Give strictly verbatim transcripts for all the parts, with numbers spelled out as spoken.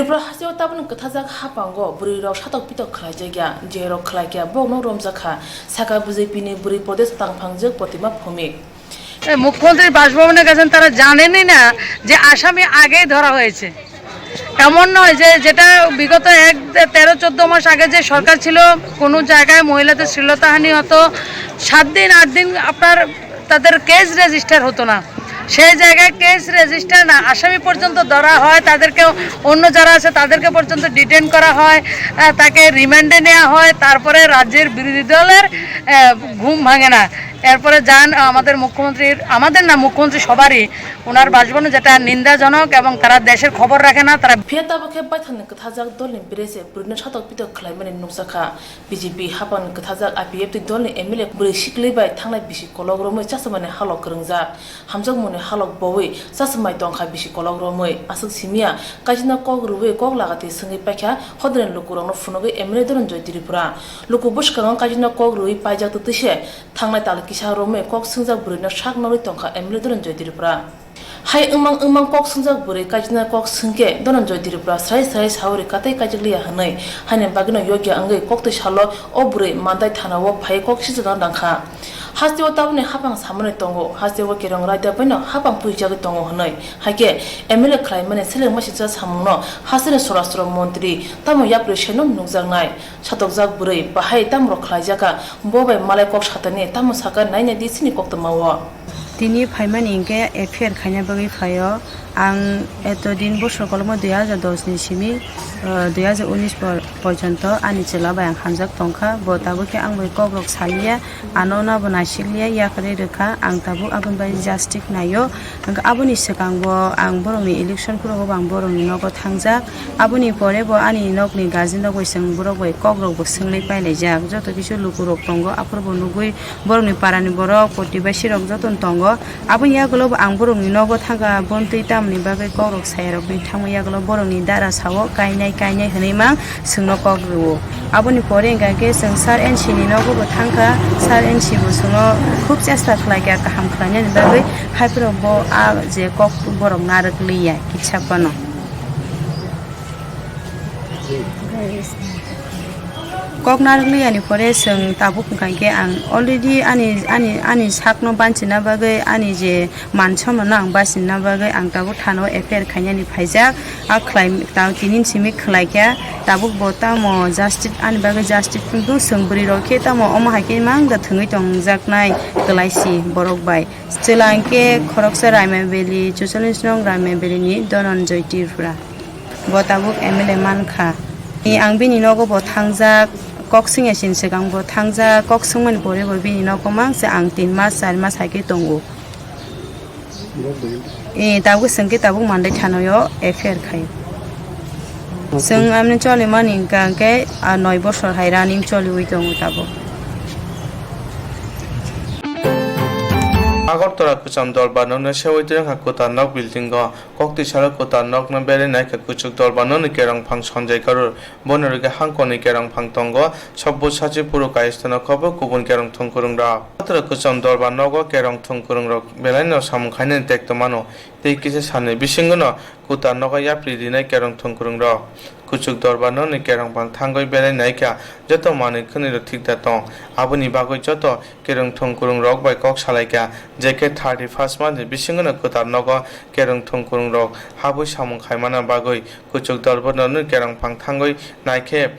Tripura hasteo tabukni kwthajak haphango bwrwirok satok pitok khlaijakya, jerok khlaikya bokno romjakha, saka B J P ni bwrwi Pradesh tangphangjak Protima Bhowmik. এই মুখ্যমন্ত্রীর বাসভবনে গেছেন, তারা জানেনই না যে আসামি আগেই ধরা হয়েছে। এমন নয় যে যেটা বিগত এক, তেরো চোদ্দ মাস আগে যে সরকার ছিল, কোনো জায়গায় মহিলাদের শ্লীলতাহানি হতো, সাত দিন আট দিন আপনার তাদের কেস রেজিস্টার হতো না। সেই জায়গায় কেস রেজিস্টার না, আসামি পর্যন্ত ধরা হয়, তাদেরকে অন্য যারা আছে তাদেরকে পর্যন্ত ডিটেন করা হয়, আহ, তাকে রিমান্ডে নেওয়া হয়, তারপরে রাজ্যের বিরোধী দলের, আহ, ঘুম ভাঙে না। এরপরে যান আমাদের মুখ্যমন্ত্রীর, আমাদের না, মুখ্যমন্ত্রী সবারই, ওনার বাসভবনে যেটা নিন্দাজনক এবং তারা দেশের খবর রাখে না, তারা Phiya tabuk khe baithangni kwthajak dolni bwrwi se bwrwino satok pitok khlaimani nukjakha. B J P hapang kwthajak I P F T dolni M L A bwrwi sikli bai thangnai bisi kolok romwi chasmani halok kwrwngjak. Hamjakmungni halok bowi chasmai tongkha bisi kolok romwi. Aswk simiya kaisano kok rwwi kok lagatwi swngwi paikha hodani lukurokno phunugwi M L A Dhananjoy Tripura. Luku bwskango kaisano kok rwwi paijak twtwi se thangnai tal kisa romwi kok swngjak bwrwino sak norwi tongkha M L A Dhananjoy Tripura. Hai wngmang wngmang kok swngjak bwrwi kaijna kok swngkhe Dhananjoy Tripura srai srai sawi rwkha tei kaijakliya hwnwi. Haini bagwino yokya wngwi koktwi salo o bwrwi Mandai thanao phaiwi kok sijakna nangkha. Hasteo tabukni hapang samani tongo, hasteo kerong raida baino hapang puijagwi tongo hwnwi. Haikhe M L A khlaimani seleng masingcha samungno hasteni Swarashtra Montri tamo yapri seno nukjaknai. Satokjak bwrwi bahai tamrok khlaijakha, bo bai malai kok satani tamo sakha nainai di chini koktwmao. Tini phaimani hinkhe F I R khaina bagwi phaio. Ang eto din bosor kolokma dui hajar dos ni simi, ah, dui hajar unis por-, porjonto ani chwla bai ang hamjak tongkha. Bo tabuk khe ang bai kokrok saliya, ano nabo naisikliya, yakarwi rwkha. Ang tabuk aboni bai justice naio. Hwnkhe aboni swkango ang borokni election phuru bo ang borokni nogo thangjak. Aboni pore bo ani nokni guardian rok bai chwng borok bai kok rok bo swngwi pailaijak. Joto kisa luku rok tongo, aphuru bo nugwi borokni para ni borok, protibasi rok joto no tongo. Aboni yagulo bo ang borokni nogo thangkha, bontwi tamoni bagwi kok rok saya rok ni thangma yagulo borokni dara sao kainai kainai hwnwi mang chwngno kok rwo. Aboni pore hwnkha khe chwng Sir N C ni nogo bo thangkha, Sir N C bo chwngno khub chesta khlaikha kaham khlainani bagwi, haiphuru bo a je kok borok narwk liya kitsa phano. Kok narwk liyani pore chwng tabuk hwnkha khe ang already ani, ani, ani sakno banchina bagwi ani je man somano ang bachina bagwi ang tabuk thano F I R khainani phaijak. A khlai, ta-, tini simi khlaikha, tabuk bo tamo justice ani bagwi justice wngtong, chwng bwrwi rok khe tamo omo hai khe mang da thwngwi tongjaknai kwlaisi borok bai. Chwla hwnkhe khoroksa Raima Valley, chuchollis nong Raima Valley ni Dhananjoy Tripura. Bo tabuk M L A mankha. Ni ang bini nogo bo thangjak, kok swngya sini swkang bo thangjak, kok swngmani pore bo bini nogo mang se ang tin mas, char mas hai khe tongo. E, tabuk swngkhe tabuk Mandai thanaio F I R khai. Chwng amni cholimani hwnkha hwnkhe, a, noi bosor hai running choliwi tongo tabuk. Agartala kwcham dorbar nokni sewai tongkha kwtal nok building o. Koktwi salo kwtal nokno belai naikha, kuchuk dorbar nokni kerongphang Sanjay Karur. Bono rwgwi hangkoni kerongphang tongo, Sabbusachi, Puru Kayastha nokho bo kubun kerong thwngkwrwng rok. Agartala kwcham dorbar nogo kerong thwngkwrwng rok belai no samung khainani tekto mano. Tei kisa salni bisingo no kwtal nogo yapri rinai kerong thwngkwrwng rok. Kuchuk dorbar nokni kerongphang thangwi belai naikha, joto manwi khwnwi rok thik da tong. Aboni bagwi joto kerong thwngkwrwng rok bai kok salaikha, je khe thirty first March ni bisingo no kwtal nogo kerong thwngkwrwng rok habwi samung khaimana bagwi kuchuk dorbar nokni kerongphang thangwi naikhe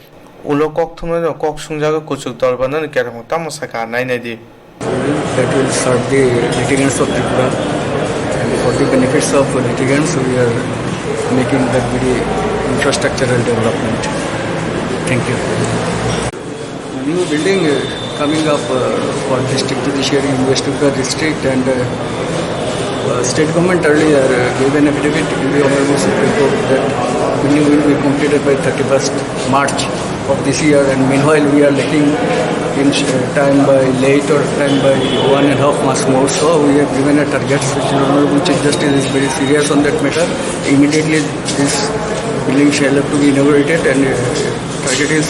ulo kok thumnairok kok swngjagwi kuchuk dorbar nokni kerongphang tamo sakha nainai di. That will serve the litigants of Tripura. And for the benefits of litigants, we are making that very infrastructural development. Thank you. A new building, uh, coming up, uh, for district judiciary in West Tripura district, and, uh, uh, state government earlier, uh, gave an affidavit to the Honorable Supreme Court that building will be completed by thirty-first March of this year, and meanwhile we are lacking in, uh, time by late or time by one and a half months more. So we have given a target. So Honorable Chief Justice is very serious on that matter. Immediately this building shall have to be inaugurated, and, uh, target is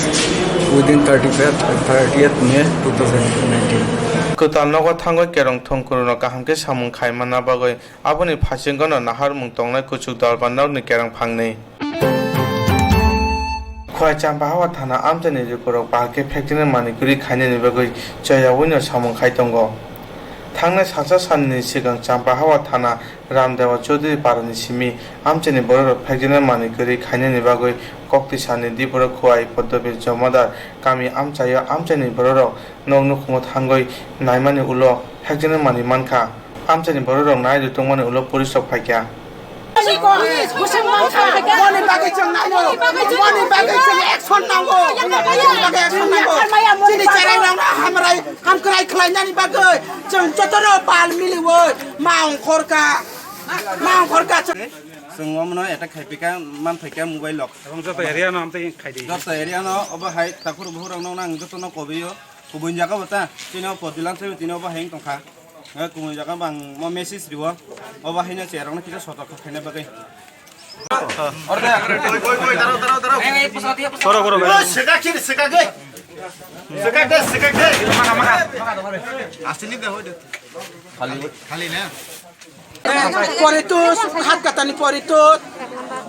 within thirty-first, thirtieth May two thousand nineteen. Kwtal nogo thangwi kerong thwngkwrwng rok kaham khe samung khaimana bagwi aboni phasingo no naharmung tongnai kuchuk dorbar nokni kerongphang ni. Bai Champahawa thana amchaini rikurok bahai khe phekjaknai manwi kwrwi khainani bagwi choyaui'-no samung khai tongo. Thangnai salsa sanini swkang Champahawa thana Ramdewa Chaudhary parani simi amchaini bororok phekjaknai manwi kwrwi khainani bagwi Koktisani Dipura Khowai Poddobir Jomadar kami amchaio amchaini bororok nok nukhungo thangwi naimani ulo phekjaknai manwi mankha. Amchaini bororok nai rwtwngmani ulo police rok phaikha. Boni bagwi chwng naio, boni bagwi chwng action nango, boni bagwi action nango. Chini cherai rokno hamrai, hamkrai khlainani bagwi chwng jotono pal miliwi ma ongkhorkha, ma ongkhorkha. Chwng omono attack khaipikha, man phaikha mobile rok. Joto area no amtwi khaidi. Joto area no obo hai takhur bukhur rokno ang jotono kobio. Kubun jaga bo ta, chini o podilam se tini obo hai tongkha. Eh, kubun jaga bang mo message riwo. Obo haino cherokno kisa sotok khaina bagwi. Orde. Soro, soro, soro. Seka kiri, seka ge. Seka ge, seka ge. Asini de hoy de. Khali. Khali na. Poritus, hat katani poritus,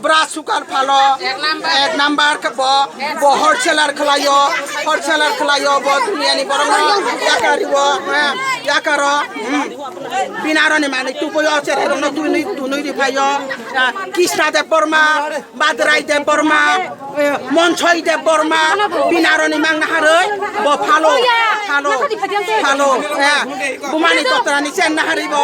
bra sukar phalo, ek number khe bo, bo wholesaler khlaio, wholesaler khlaio, bo duniyani borokno yakariwo, eh, yakaro, hmm. Binaroni manwi tubuio, cherai rokno tunwi, tunwi riphaio, eh, Krishna Debbarma, Badrai Debbarma, eh, Monsoi Debbarma, binaroni mang naharwi, bo phalo, phalo, phalo, eh, bumani kotrani chen naharwi bo,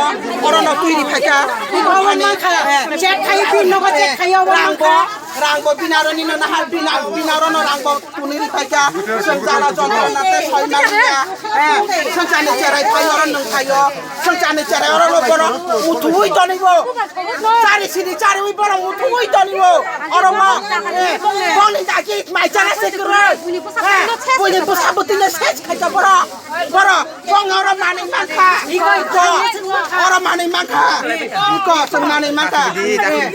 orono twi riphaikha, eh, check khai, pin nogo check khai, obo rangbo, rangbo binaroni no nahar, bina-, binarono rangbo tunwi riphaikha, chwng jala jontrona tei soi manliya, eh, chwng chani cherai phaio, oro nwng phaio. Songchani cherai oro lo borok uthuwi tonibo. Chari sini chariwi borok uthuwi tonibo. Oro ma, eh, boni dagi mai chana se kwrwi. Eh, buini bwsa bwtwi no ses khaika borok. Borok, bong oro manwi mankha. Iko, oro manwi mankha. Iko, chwng manwi mankha. Eh, eh.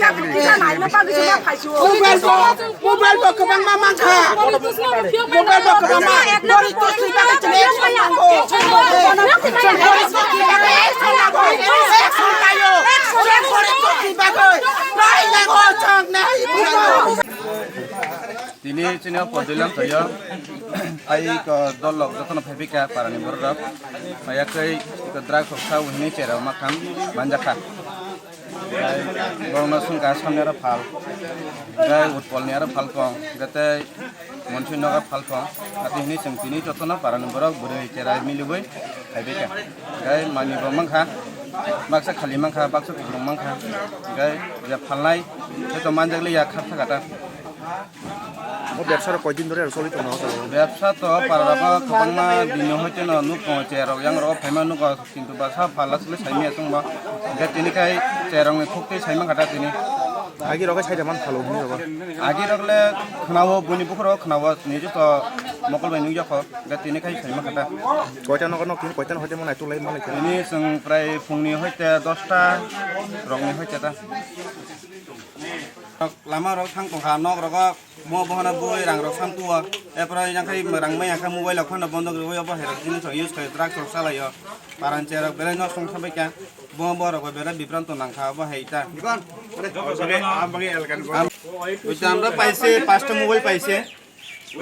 Mobile bo, mobile bo kwbangma mankha. Mobile bo kwbangma. Poritus ni bagwi chwng action nango. Chwng poritus ni bagwi action nango. Action laio. Chwng poritus ni bagwi. Bai nango chwng nai. Tini chini o podilam toyo. Ai ko dol lok jotono phaiphika parani borok rok. Phaiya khe ko drug rok sa hwnwi cherok makham manjakha. Borokno swngkha samni aro phal, tei utpolni aro phal kong, tei monsoi nogo phal kong. Ati hwnwi chwng tini jotono parani borok bwrwi cherai miliwi phaibaikha. Tei manwi bo mankha, baksa khali mankha, baksa kuplung mankha. Tei je phalnai, tei to manjakliya kha thaka ta. O bebsa rok koi din dhori aro choli tongo o jaga o? Bebsa to para rok kwbangma din ni hoite no nuk tongo, cherok yang rok phaima nugo, kintu basa phala chwlwi saimaya chwngbo. Hwnkhe tini khai cherok ni khuk twi saima kha ta tini. Agi rok khai saida man phalo hwnwi rok. Agi rok le khwnao, buini bukhuk rok khwnao, niji to mokol bai nukya kho, hwnkhe tini khai saima kha ta. Koita nogo nok tini koita no hoite manai tulai manai kha? Tini chwng prai phungni hoite dosta rokni hoite ta. Lama rok thang tongkha, nok rogo mo bohana bui rang rok sam tuo. Epora yang khai rang mai yang kha mobile rok phano bondo gwi obo hai rok jini rok use khai drugs rok salai o. Paran che rok belai nok song sabai kha. Bo bo rok belai bibranto nang kha obo hai ta. Am-, ওই তো আমরা পাইছে, পাঁচটা মোবাইল পাইছে।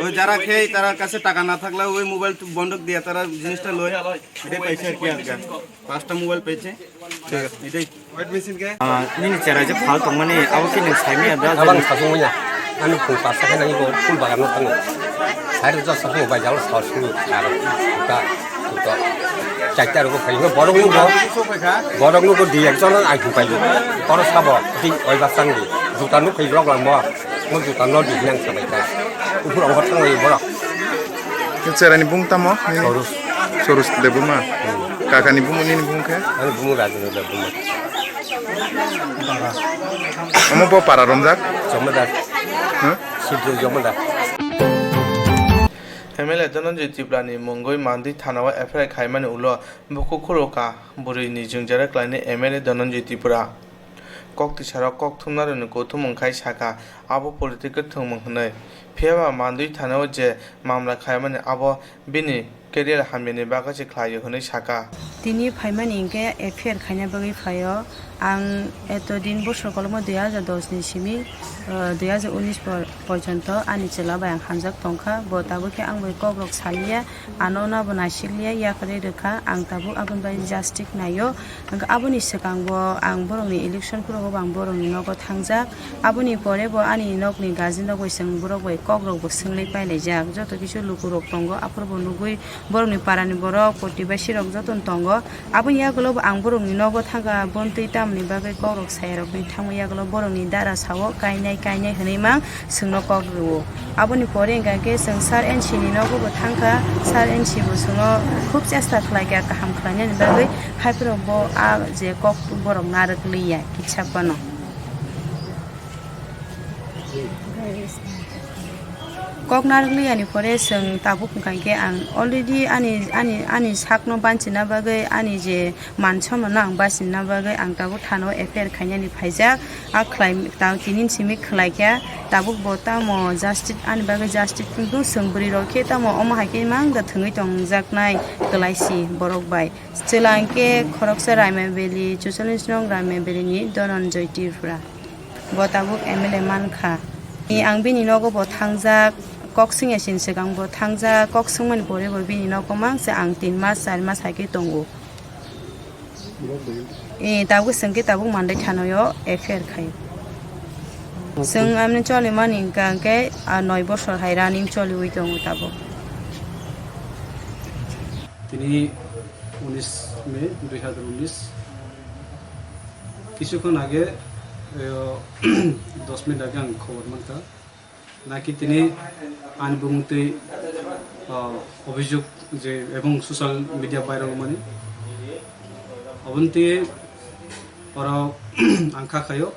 ওই যারা খেয়ে তারা কাছে টাকা না থাকলে ওই মোবাইল তো বন্ধক দিয়ে তারা জিনিসটা লয়, এটাই পাইছে আর কি আজকে। পাঁচটা মোবাইল পেয়েছে। ঠিক আছে। এটাই। Ah, nini cherai je phal tongmani abo khe nwng saimanya da? Abang sasung manya. Ani phung pasta khe nangni bo phul bagan no thango. Side o sasung bai jalo sasung aro ta ta. Chaita ro phai no borok no bo. Borok no bo di ekjon ai phung pai. Oro sabo di oi basang di. Juta no phai rok lang bo. Mo juta no di nang sabai ta. Uphur ang thang oi borok. Cherai ni bung tamo? Sorus. Sorus Debbarma. Hmm. Kaka ni bung, nini bung khe? Ani bung Rajendra Debbarma. Omo bo para romjak? Jomadar. Huh? Sidhu Jomadar. M L A Dhananjay Tripura ni mungwi Mandwi thana o F I R khaimani ulo bukhuk khulukha bwrwi ni jwngjara klainai M L A Dhananjay Tripura. Kok tisarok kok thumnarokni kuthumung khai sakha, abo political thwngmung hwnwi. Phiyaba Mandwi thana o je mamla khaimani abo bini career hamyani bagwi se khlaio hwnwi saka. Tini phaimani hinkhe F I R khaina bagwi phaio. Ang eto din bosor kolokma dui hajar dos ni simi, ah, dui hajar unis por-, porjonto ani chwla bai ang hamjak tongkha. Bo tabuk khe ang bai kok rok saliya, ano no bo naisikliya, yakarwi rwkha. Ang tabuk aboni bai justice naio. Hwnkhe aboni swkango ang borokni election phuru bo ang borokni nogo thangjak. Aboni pore bo ani nokni guardian rok bai chwng borok bai kok rok bo swngwi pailaijak. Joto kisa luku rok tongo, aphuru bo nugwi borokni parani borok, protibasi rok joto no tongo. Aboni yagulo bo ang borokni nogo thangkha, bontwi tamoni bagwi kok rok saya rokni thangma yagulo borokni dara sao kainai kainai hwnwi mang swngno kok rwo. Aboni pore hwnkha khe chwng Sir N C ni nogo bo thangkha, Sir N C bo chwngno khub chesta khlaikha kaham khlainani bagwi, haiphuru bo a je kok borok narwk liya kitsa phano. Kok narwk liyani pore chwng tabuk hwnkha khe ang already ani, ani, ani sakno banchina bagwi, ani je man somano ang bachina bagwi ang tabuk thano F I R khainani phaijak. A khlai ta tini simi khlai kha, tabuk bo tamo justice ani bagwi justice wngkhe chwng bwrwi rok khe tamo omo hai khe mang da thwngwi tongjaknai kwlai si borok bai. Chwla hwnkhe khoroksa Raima Valley, chuchallis nong Raima Valley ni Dhananjoy Tripura. Bo tabuk M L A mankha. Ni ang bini nogo bo thangjak, kok swngya sini swkang bo thangjak, kok swngmani pore bo bini nogo mang se ang tin mas, char mas hai khe tongo. E, tabuk swngkhe tabuk mandai thanoyo F I R khai. Chwng amni cholimani hwnkha hwnkhe, ah, noi bosor hai running choliwi tongo tabuk. Tini unis May dui hajar unis. Kisukhan age, eh, dos minute age ang khobor mankha. Naki tini ani bumungtwi, ah, obhijog je ebong social media viral wngmani. Oboni twi oro ang kha khaio,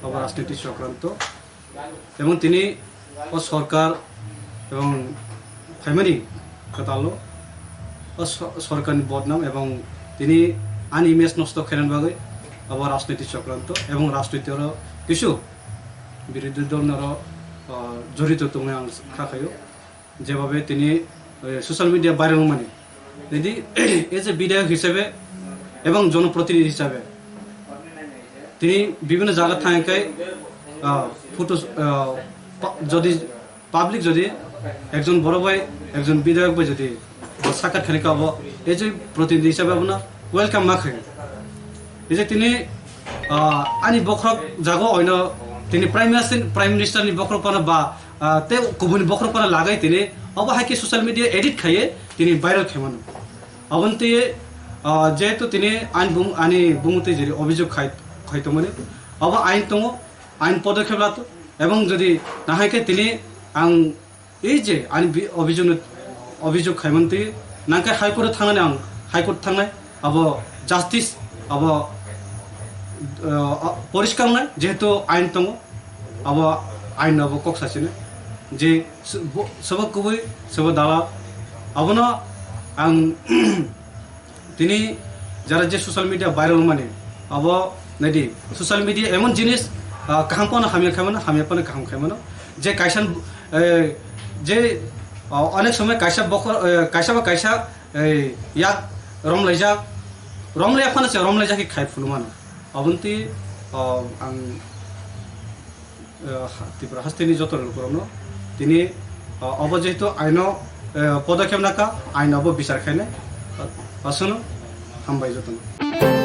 obo rajniti chokranto. Ebong tini o sorkar ebong phaimani kwtalo o so-, sorkarni bodnam ebong tini ani image nosto khainani bagwi obo rajniti chokranto ebong rajniti oro kisu birodhi dol noro, ah, jorito tongwi ang kha khaio. Jebabe tini, eh, social media viral wngmani. Jadi, as a bidhayok hisabe ebong jonoprotinidhi hisabe tini bibhinno jaga thangwi khe, ah, photo, ah, pa-, jodi public jodi ekjon borok bai ekjon bidhayok bai jodi bo sakat khaini khe abo as a protinidhi hisabe abono welcome ma khaio. Ei je tini, ah, ani bokhorok jago oino tini Prime Minister, Prime Minister ni bokhorok phano ba, ah, tei kubuni bokhorok phano lagai tini obo hai khe social media edit khaiye tini viral khaimano. Aboni twi, ah, jehetu tini ani bum-, ani bumungtwi jeri obhijog khai, khai tongmani, obo ain tongo, ain podokhep lato, ebong jodi nahai khe tini ang ei je ani bi-, obhijog no, obhijog khaimani twi nangkhe High Court o thangnani ang High Court thangnai, abo justice, abo, ah, poriskar wngnai, jehetu ain tongo, abo ain abo kok sachina je se-, bo-, sabo kubui, sabo dalal, abono ang tini jara je social media viral wngmani, abo naidi social media emon jinis, ah, kaham phano hamya khaimano, hamya phano kaham khaimano. Je kaisa, eh, je, ah, onek somoi kaisa bokhor, eh, kaisa ba kaisa, eh, yak romlaijak, romlaiya phano se romlaijak khe khai phunukmano. Aboni twi, ah, ang eh, ha-, Tripura hasteni joto lukurokno tini, eh, obo jehetu aino, eh, podokhep nakha, aino obo bichar khainai, eh, aswkno hambai jotono.